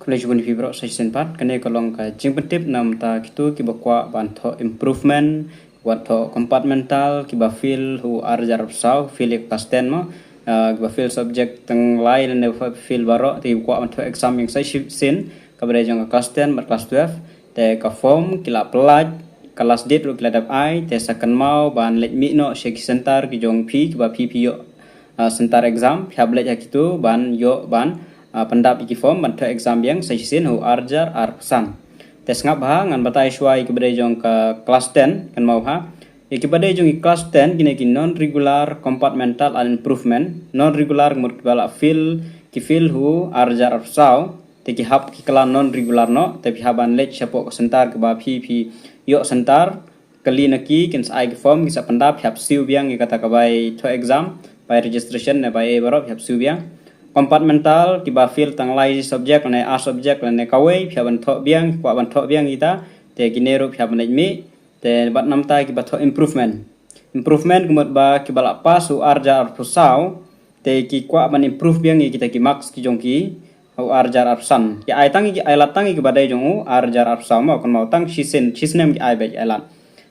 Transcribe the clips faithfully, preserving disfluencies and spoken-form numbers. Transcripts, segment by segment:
Khublei shibun ïa phi baroh sa shisien pat. Kane ka long ka jingpyntip namar kito kiba kwah ban thoh improvement, ban thoh compartmental, kiba fail ha u ar hajar arphew saw, fail ïa ka class ten mo. Ah, kiba fail subject tang lai lane fail baroh, te kiba kwah ban thoh exam ïa ka sa shisien, kaba dei jong ka class ten bad class twelve. Te ka form ki la pyllait, ka last date ruh ki la dep ai, te sa kynmaw ban leit mih noh sha ki center ki jong phi, kiba phi phi ïoh, ah, center exam, phi hap leit ha kito ban ïoh ban, ah, pyndap ïa ki form ban thoh exam biang sa shisien ha u ar hajar arphew san. Te sngap bha, ngan batai shuwa ïa kiba dei jong ka class ten, kynmaw bha. Ïa kiba dei jong ki class ten, kine ki non regular compartmental and improvement. Non regular ka mut kiba la fail, ki fail ha u ar hajar arphew saw, te ki hap ki kylla non regular noh, te phi hap ban leit shapoh ka center kaba phi phi ïoh center, kylli na ki, kin sa ai ki form, kin sa pyndap, phi hap siew biang ïa kata ka bai thoh exam, bai registration ne bai ei baroh, phi hap siew biang. Compartmental, kiba fail tang lai subject lane ar subject lane kawei, phi hap ban thoh biang, kwah ban thoh biang kita, te kine ruh phi hap ban leit mih, te bad namar kiba thoh improvement. Improvement ka mut ba kiba la pass ha u ar hajar arphew saw, te ki kwah ban improve biang ïa kita ki marks ki jong ki ha u ar hajar arphew san. Ki ai tang ïa ki, ai lad tang ïa kiba dei jong u ar hajar arphew saw mo, kynmaw tang shisien, shisnem ki ai beit, ai lad.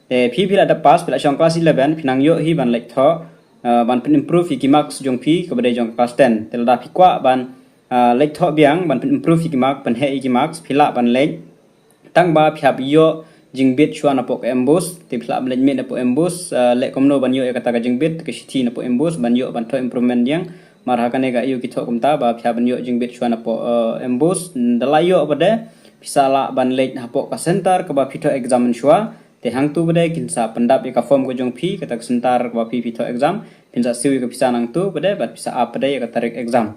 Te phi phi la dep pass, phi la shong class eleven, phi nang ïoh hi ban leit thoh, ah, ban pyn-improve ïa ki marks jong phi kaba dei jong ka class ten. Te lada phi kwah ban, ah, leit thoh biang, ban pyn-improve ïa ki mark, pynheh ïa ki marks, phi lah ban leit. Tang ba phi hap ïoh jingbit shuwa napoh ka MBOSE, te phi lah ban leit mih napoh MBOSE, ah, leh kumno ban ïoh ïa kata ka jingbit, ka shithi napoh MBOSE, ban ïoh ban thoh improvement biang. Mar ha kane ka ïoh ki thoh kumta, ba phi hap ban ïoh jingbit shuwa napoh, ah, MBOSE, da la ïoh pat de, phi sa lah ban leit hapoh ka center kaba phi thoh exam mynshuwa, te hangto pat de kin sa pyndap ïa ka form ka jong phi, kata ka center kaba phi phi thoh exam, phin sa siew ïa ka pisa nangto pat de, bad phi sa ap pat de ïa ka tarik exam.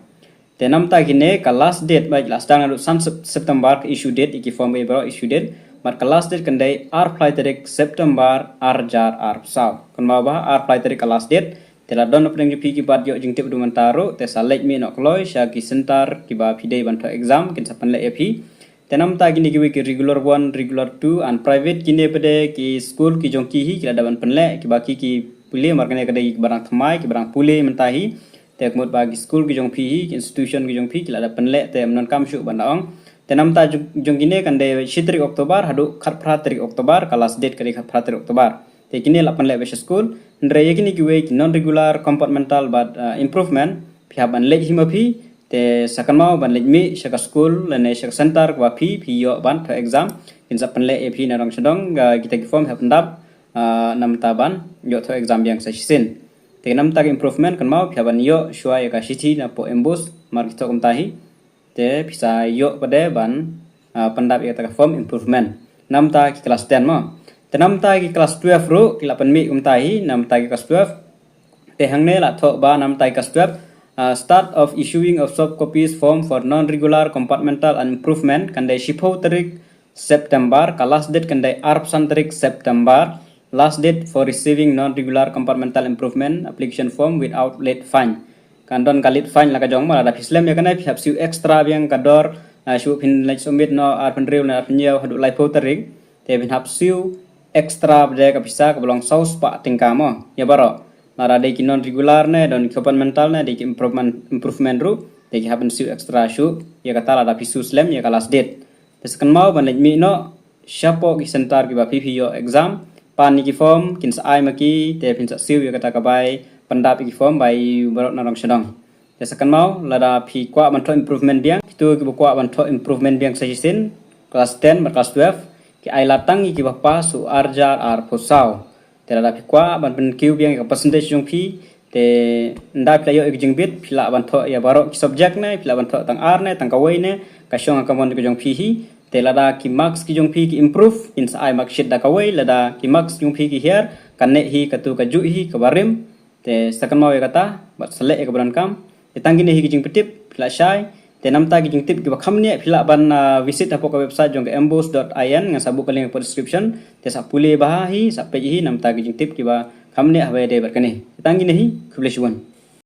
Te namar kine ka last date ba la sdang naduh san Sep-, September ka issue date, ïa ki form ba baroh issue date. Bad ka last date kan dei arphew lai tarik September ar hajar arphew saw. Kynmaw ba arphew lai tarik ka last date. Te la don na pdeng jong phi kiba ïoh jingtip haduh mynta ruh, te sa leit mih noh kloi sha ki center kiba phi dei ban thoh exam, kin sa pynleh ïa phi. Te namar kine kiwei ki regular one, regular two and private, kine pat de ki skul ki jong ki hi ki la dep ban pynleh, kiba ki ki pule, mar kane ka dei kiba dang thymmai, kiba dang pule mynta hi. Te ka mut ba ki skul ki jong phi hi, ki institution ki jong phi, ki la dep pynleh, te ym donkam shuh ban da ong. Te namar jong, jong kine kan dei shi tarik October haduh khatphra tarik October, ka last date ka dei khatphra tarik October. Te kine la pynleh beit sha skul, hynrei ïa kine kiwei ki non regular compartmental bad, ah, improvement, phi hap ban leit hi ma phi, te sa kynmaw ban leit mih sha ka skul lane sha ka center kaba phi phi ïoh ban thoh exam, kin sa pynleh ïa phi na dong sha dong, ah, kita ki form hap pyndap, ah, namar ban ïoh thoh exam biang sa shisien. Te namar ka improvement kynmaw phi hap ban ïoh shuwa ïa ka shithi napoh MBOSE, mar ki thoh kumta hi. Te phi sa ïoh pat de ban, ah, pyndap ïa kata ka form improvement. Namar ki class ten mo. Te namar ki class twelve ruh ki la pynmih kumta hi, namar ki class twelve. Te hangne la thoh ba namar ki class twelve, ah, start of issuing of soft copies form for non-regular compartmental and improvement kan dei shiphew tarik September, ka last date kan dei arphew san tarik September, last date for receiving non-regular compartmental improvement application form without late fine. Kan don ka late fine la ka jong mo, lada phi slem ïa kane phi hap siew extra biang ka dor, ah, shu phin leit submit noh arphew hynriew ne arphew hynñiew haduh laiphew tarik. Te phin hap siew extra pat de ka pisa kaba long saw spah tyngka mo, ïa baroh. Lada dei ki non regular ne don ki compartmental ne dei ki improvement, improvement ruh, te ki hap ban siew extra shuh ïa kata lada phi shu slem ïa ka last date. Te sa kynmaw ban leit mih noh shapoh ki center kiba phi phi ïoh exam, pan ïa ki form, kin sa ai ma ki, te phin sa siew ïa kata ka bai pyndap ïa ki form ba ïa baroh na dong sha dong. Te sa kynmaw, lada phi kwah ban thoh improvement biang, kito kiba kwah ban thoh improvement biang sa shisien, class ten bad class twelve, ki ai lad tang ïa kiba pass ha u ar hajar arphew saw. Te lada phi kwah ban pynkiew biang ïa ka percentage jong phi, te ynda phi la ïoh ïa ka jingbit, phi lah ban thoh ïa baroh ki subject ne, phi lah ban thoh tang ar ne, tang kawei ne, ka shong ha ka mon ka jong phi hi. Te lada ki marks ki jong phi ki improve, kin sa ai marksheet da kawei, lada ki marks jong phi ki hiar, kane hi katu kajuh hi kaba rim. Te sa kynmaw ïa kata, bad sa leh ïa kaba donkam. Te tang kine hi ki jingpyntip phi lah shai. Te namar ki jingtip kiba kham bniah phi lah ban, ah, visit hapoh ka website jong ka MBOSE dot IN, ngan sa buh ka link hapoh description. Te sa pule bha hi, sa peit hi namar ki jingtip kiba kham bniah haba ïadei bad kane. Te tang kine hi, khublei shibun.